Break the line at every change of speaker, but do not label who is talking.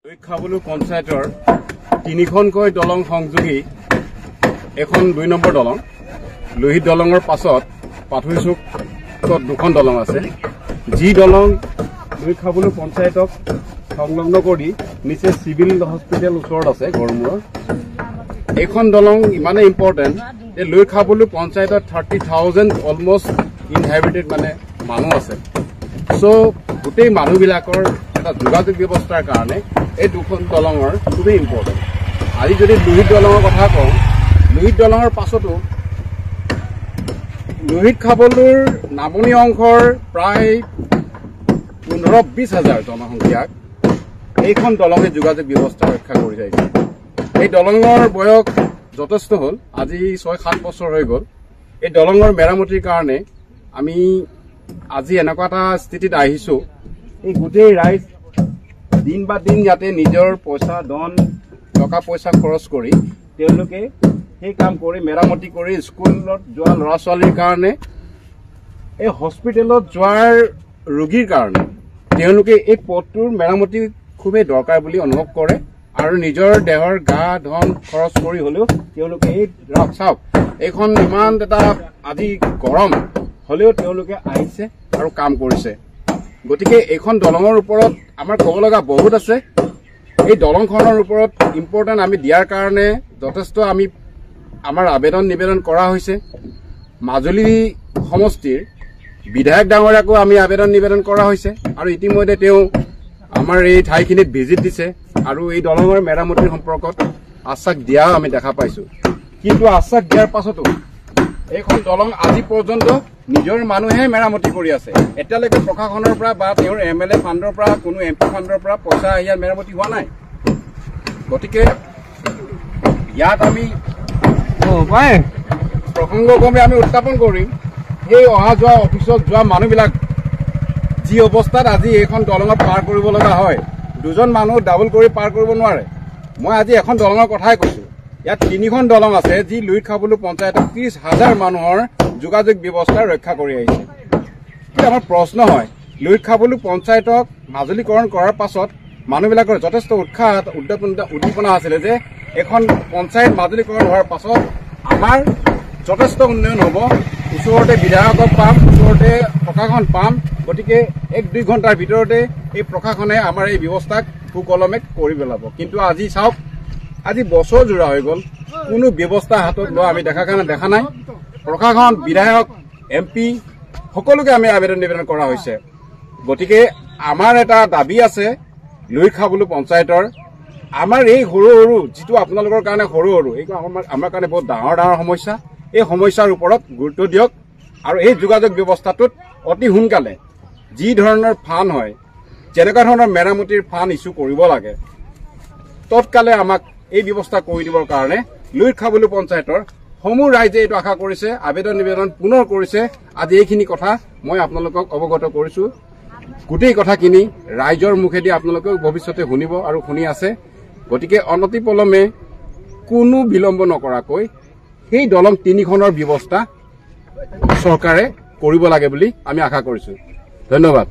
খাবলু পঞ্চায়তৰ তিনিখনকৈ দলং সংযোগী এখন 2 নম্বৰ দলং। লোহিত দলঙৰ পাছত পাথৰিচুকত দুখন দলং আছে। যি দলং লুইত খাবলু পঞ্চায়তক সংলগ্ন কৰি নিচে চিভিল হস্পিটেল ওচৰত আছে গড়মূৰৰ। এইখন দলং ইমানেই ইম্পৰ্টেণ্ট যে লুইত খাবলু পঞ্চায়তত 30,000 অলমষ্ট ইনহেবিটেড মানে মানুহ আছে। চ' গোটেই মানুহবিলাকৰ এটা যোগাযোগ ব্যৱস্থাৰ কাৰণে এই দুখন দলঙৰ খুবেই ইম্পৰ্টেণ্ট। আজি যদি লোহিত দলঙৰ কথা কওঁ, লোহিত দলঙৰ পাছতো লোহিত খাবলুৰ নামনি অংশৰ প্ৰায় 15-20 হাজাৰ জনসংখ্যাক এইখন দলঙে যোগাযোগ ব্যৱস্থা ৰক্ষা কৰি আহিছে। এই দলঙৰ বয়স যথেষ্ট হ'ল, আজি 6-7 বছৰ হৈ গ'ল। এই দলঙৰ মেৰামতিৰ কাৰণে আমি আজি এনেকুৱা এটা স্থিতিত আহিছোঁ, এই গোটেই ৰাইজ দিন বা দিন ইয়াতে নিজৰ পইচা ধন টকা পইচা খৰচ কৰি তেওঁলোকে সেই কাম কৰি মেৰামতি কৰি স্কুলত যোৱা ল'ৰা ছোৱালীৰ কাৰণে, এই হস্পিটেলত যোৱাৰ ৰোগীৰ কাৰণে তেওঁলোকে এই পথটোৰ মেৰামতি খুবেই দৰকাৰ বুলি অনুভৱ কৰে আৰু নিজৰ দেহৰ গা ধন খৰচ কৰি হ'লেও তেওঁলোকে এই চাওক এইখন ইমান এটা আজি গৰম হ'লেও তেওঁলোকে আহিছে আৰু কাম কৰিছে। গতিকে এইখন দলঙৰ ওপৰত আমাৰ ক'ব লগা বহুত আছে। এই দলংখনৰ ওপৰত ইম্পৰ্টেণ্ট আমি দিয়াৰ কাৰণে যথেষ্ট আমি আমাৰ আবেদন নিবেদন কৰা হৈছে। মাজুলী সমষ্টিৰ বিধায়ক ডাঙৰীয়াকো আমি আবেদন নিবেদন কৰা হৈছে আৰু ইতিমধ্যে তেওঁ আমাৰ এই ঠাইখিনিত ভিজিট দিছে আৰু এই দলঙৰ মেৰামতিৰ সম্পৰ্কত আশ্বাস দিয়াও আমি দেখা পাইছোঁ। কিন্তু আশ্বাস দিয়াৰ পাছতো এইখন দলং আজি পৰ্যন্ত নিজৰ মানুহে মেৰামতি কৰি আছে। এতিয়ালৈকে প্ৰশাসনৰ পৰা বা তেওঁৰ MLA ফাণ্ডৰ পৰা, কোনো MP ফাণ্ডৰ পৰা পইচা ইয়াত মেৰামতি হোৱা নাই। গতিকে ইয়াত আমি প্ৰসংগক্ৰমে আমি উত্থাপন কৰিম, সেই অহা যোৱা অফিচত যোৱা মানুহবিলাক যি অৱস্থাত আজি এইখন দলঙত পাৰ কৰিব লগা হয়, দুজন মানুহ ডাবল কৰি পাৰ কৰিব নোৱাৰে। মই আজি এখন দলঙৰ কথাই কৈছোঁ, ইয়াত তিনিখন দলং আছে যি লুইত খাবলু পঞ্চায়তত 30,000 মানুহৰ যোগাযোগ ব্যৱস্থা ৰক্ষা কৰি আহিছে। কিন্তু আমাৰ প্ৰশ্ন হয়, লুইত খাবলু পঞ্চায়তক মাজুলীকৰণ কৰাৰ পাছত মানুহবিলাকৰ যথেষ্ট উৎসাহ উদ্দীপনা আছিলে যে এখন পঞ্চায়ত মাজুলীকৰণ হোৱাৰ পাছত আমাৰ যথেষ্ট উন্নয়ন হ'ব, ওচৰতে বিধায়কক পাম, ওচৰতে প্ৰশাসন পাম। গতিকে 1-2 ঘণ্টাৰ ভিতৰতে এই প্ৰশাসনে আমাৰ এই ব্যৱস্থাক সুকলমে কৰি পেলাব। কিন্তু আজি চাওক, আজি বছৰ জোৰা হৈ গ'ল, কোনো ব্যৱস্থা হাতত লোৱা আমি দেখা নাই। প্ৰশাসন, বিধায়ক, MP সকলোকে আমি আবেদন নিবেদন কৰা হৈছে। গতিকে আমাৰ এটা দাবী আছে লুইত খাবলু পঞ্চায়তৰ, আমাৰ এই সৰু সৰু যিটো আপোনালোকৰ কাৰণে সৰু সৰু, এইটো আমাৰ কাৰণে বহুত ডাঙৰ ডাঙৰ সমস্যা। এই সমস্যাৰ ওপৰত গুৰুত্ব দিয়ক আৰু এই যোগাযোগ ব্যৱস্থাটোত অতি সোনকালে যি ধৰণৰ ফাণ্ড হয়, যেনেকুৱা ধৰণৰ মেৰামতিৰ ফাণ্ড ইছ্যু কৰিব লাগে, তৎকালে আমাক এই ব্যৱস্থা কৰি দিবৰ কাৰণে লুইত খাবলু পঞ্চায়তৰ সমূহ ৰাইজে এইটো আশা কৰিছে, আবেদন নিবেদন পুনৰ কৰিছে। আজি এইখিনি কথা মই আপোনালোকক অৱগত কৰিছোঁ। গোটেই কথাখিনি ৰাইজৰ মুখেদি আপোনালোকেও ভৱিষ্যতে শুনিব আৰু শুনি আছে। গতিকে অনতিপলমে কোনো বিলম্ব নকৰাকৈ সেই দলং তিনিখনৰ ব্যৱস্থা চৰকাৰে কৰিব লাগে বুলি আমি আশা কৰিছোঁ। ধন্যবাদ।